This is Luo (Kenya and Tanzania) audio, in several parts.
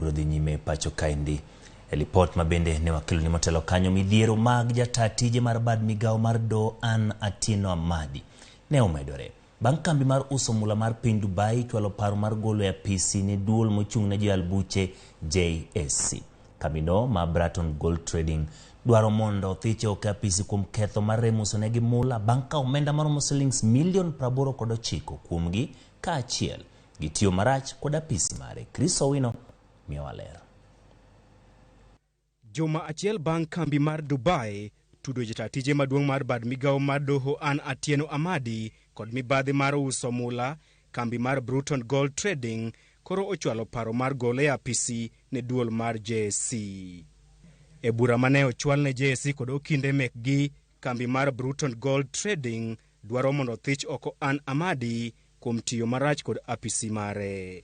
biro dhi nyime pacho kaendi. E lipot ma bende ne wakeloni motelo kanyo, midhiero mag jataa tije mar bad migawo mar doho Ann Atieno Amadi ne omedore bang' kambi mar uso mula mar piny Dubai chwalo paro mar golo e apisi ne duol mochung' ne joyal buche JSC. Kambino ma Braton Gold Trading dwaro mondo othiche oko e apisi kuom ketho mar rem usonegi mula bang' ka omenda maromo silings milion 89 kuomgi kaachiel gi tiyo marach kod apisi mare. Chris Owino miyowa ler. Juma achiel bang' kambi mar Dubai tudo jataa tije maduong' mar bad migawo mar doho Ann Atieno Amadi kod mibadhi mar uso mula, kambi mar Bruton Gold Trading koro ochwalo paro mar gole e apisi ne duol mar JSC. E bura mane ochwal ne JSC kod okinde mekgi, kambi mar Bruton Gold Trading dwaro mondo thich oko Ann Amadi kuom tiyo marach kod apisi mare.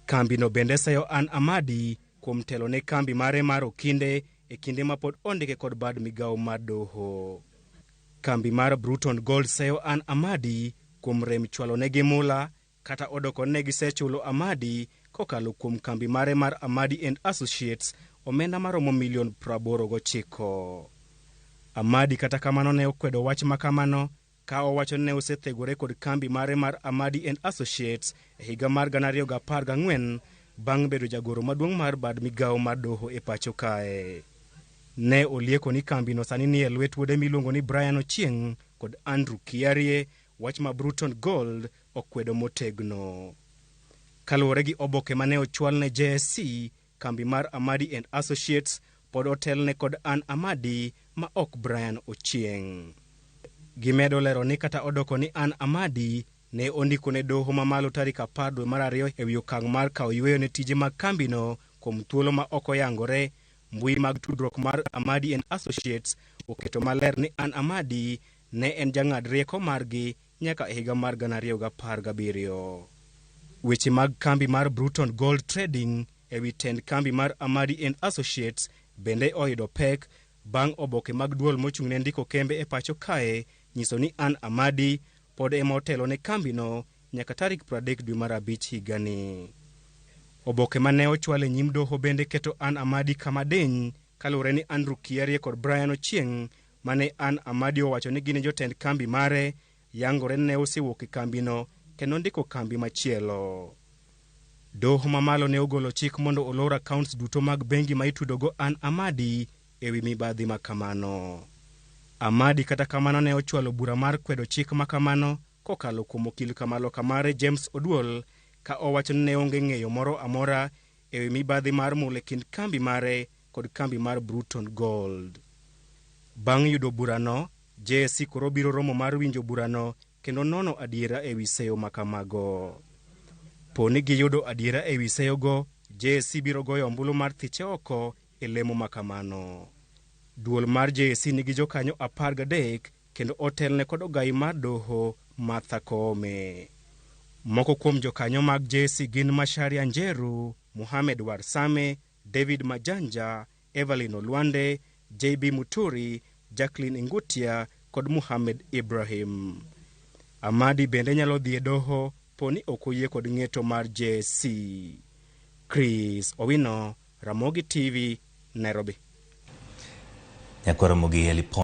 Kambino bende seyo Ann Amadi kuom telo ne kambi mare mar okinde e kinde ma pod ondike kod bad migawo mar doho. Kambi mar Bruton Gold seyo Ann Amadi kuom rem chwalo negi mula kata odoko ne gisechulo Amadi kokalo kuom kambi mare mar Amadi and Associates omenda maromo milion 89. Amadi kata kamano ne okwedo wach makamano ka owacho ni ne osethegore kod kambi mare mar Amadi and Associates e higa mar 2014 bang' bedo jagoro maduong' mar bad migawo mar doho e pacho kae. Ne olieko ni kambino sani ni e lwet wuode miluongo ni Brian Ochieng' kod Andrew Kiarie, wach ma Bruton Gold okwedo motegno. Kaluwore gi oboke mane ochwal ne JSC, kambi mar Amadi and Associates pod otelne kod Ann Amadi ma ok Brian Ochieng'. Gimedo lero ni kata odoko ni Ann Amadi ne ondiko ne doho mamalo tarik 10 dwe mar ariyo ewi okang' mar kawo yweyo ne tije mag kambino kuom thuolo ma ok oyangore, mbui mag tudruok mar Amadi and Associates oketo maler ni Ann Amadi ne en jang'ad rieko margi nyaka e higa mar 2017. Weche mag kambi mar Bruton Gold Trading ewi tend kambi mar Amadi and Associates bende oyudo pek bang' oboke mag duol mochung' ne ndiko kembe e pacho kae nyiso ni Ann Amadi pod ema otelo ne kambino nyaka tarik 30 dwe mar abich higani. Oboke mane ochwal e nyim doho bende keto Ann Amadi kama diny kaluwore ni Andrew Kiarie kod Brian Ochieng' mane Ann Amadi owacho ni gin e jotend kambi mare yangore ni ne osewuok e kambino kendo ndiko kambi machielo. Doho mamalo ne ogolo chik mondo olor accounts duto mag bengi ma itudogo Ann Amadi ewi mibadhi ma kamano. Amadi kata kamano ne ochwalo bura mar kwedo chik ma kamano kokalo kuom okil kamaloka mare James Oduol ka owacho ni ne onge ng'eyo moro amora ewi mibadhi mar mula e kind kambi mare kod kambi mar Bruton Gold. Bang' yudo burano, JSC koro biro romo mar winjo burano kendo nono adiera ewi seyo ma kamago. Po ni giyudo adiera ewi seyogo, JSC biro goyo ombulu mar thiche oko e lemo ma kamano. Duol mar JSC nigi jokanyo 13 kendo otelne kod ogai mar doho Martha Koome. Moko kuom jokanyo mag JSC gin Macharia Njeru, Mohamed Warsame, David Majanja, Evelyn Olwande, JB Muturi, Jacqueline Ingutia kod Mohamed Ibrahim. Amadi bende nyalo dhi e doho po ni ok oyie kod ng'eto mar JSC. Chris Owino, Ramogi TV, Nairobi. Nyakwar Ramogi e lipot.